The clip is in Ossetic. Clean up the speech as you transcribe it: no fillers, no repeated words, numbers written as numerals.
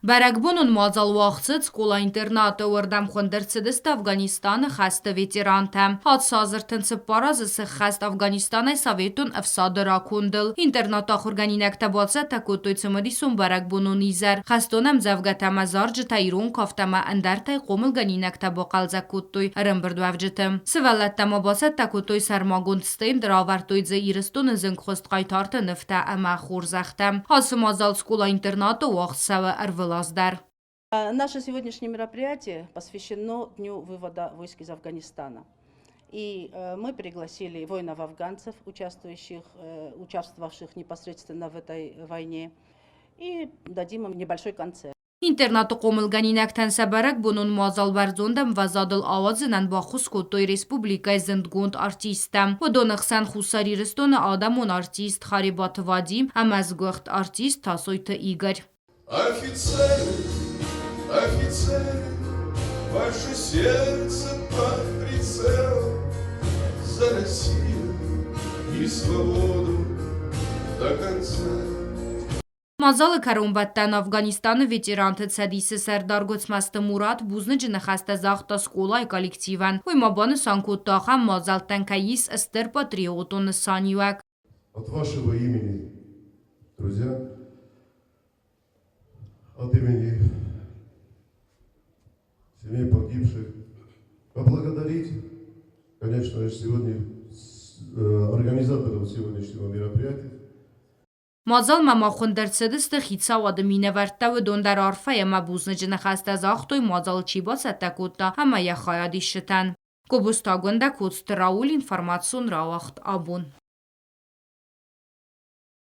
Бӕрӕгбонон мадзал уагъд цыд скъола-интернаты, уырдӕм хуынд ӕрцыдысты Афганистаны хӕсты ветерантӕ. Ацы азы 34 азы сыххӕст Афганистанӕй советон ӕфсады ракондыл. Интернаты ахуыргӕнинӕгтӕ бацӕттӕ кодтой цымыдисон бӕрӕгбонон изӕр. Хӕстон ӕмдзӕвгӕтӕ ӕмӕ зарджытӕ, ирон кафт ӕмӕ ӕндӕртӕй хъомылгӕнинӕгтӕ бахъӕлдзӕг кодтой ӕрӕмбырдуӕвджыты. Сывӕллӕттӕ ма бацӕттӕ кодтой сӕрмагонд стенд, равӕрдтой дзы Ирыстоны зынгхуыст хъайтарты нывтӕ ӕмӕ хорзӕхтӕ. Ацы мадзал скъола-интернаты уагъд цӕуы ӕрвылаз дӕр. Наше сегодняшнее мероприятие посвящено Дню вывода войск из Афганистана. И мы пригласили воинов-афганцев, участвующих, участвовавших непосредственно в этой войне, и дадим им небольшой концерт. Интернаты хъомылгӕнинӕгтӕн сӕ бӕрӕгбонон мадзал бӕрзонд ӕмвӕзадыл ауадзынӕн баххуыс кодтой республикӕйы зындгонд артисттӕ. Уыдоны хсӕн Хуссар Ирыстоны адӕмон артист Харебаты Вадим ӕмӕ сгуыхт артист Тасойты Игорь. Офицеры, офицеры, ваше сердце под прицелом за Россию и свободу до конца. Мадзалы кӕронбӕттӕн Афганистаны ветеранты цӕдисы сӕрдар Гуыцмӕзты Мурат бузныджы ныхӕстӕ загъта скъолайы коллективӕн. Уый ма банысан кодта, ахӕм мадзӕлттӕн кӕй ис стыр патриотон нысаниуӕг. От вашего имени, друзья, от имени семей погибших, поблагодарить, конечно же, сегодня организаторов сегодняшнего мероприятия. Мадзалмӕ ма хуынд ӕрцыдысты хицауады минӕвӕрттӕ, уыдон дӕр арфӕ ӕмӕ бузныджы ныхӕстӕ загътой, мадзал чи бацӕттӕ кодта ӕмӕ йӕ хайадисджытӕн. Гобозты Агуындӕ, Коцты Рауль, информацион рауагъд абон.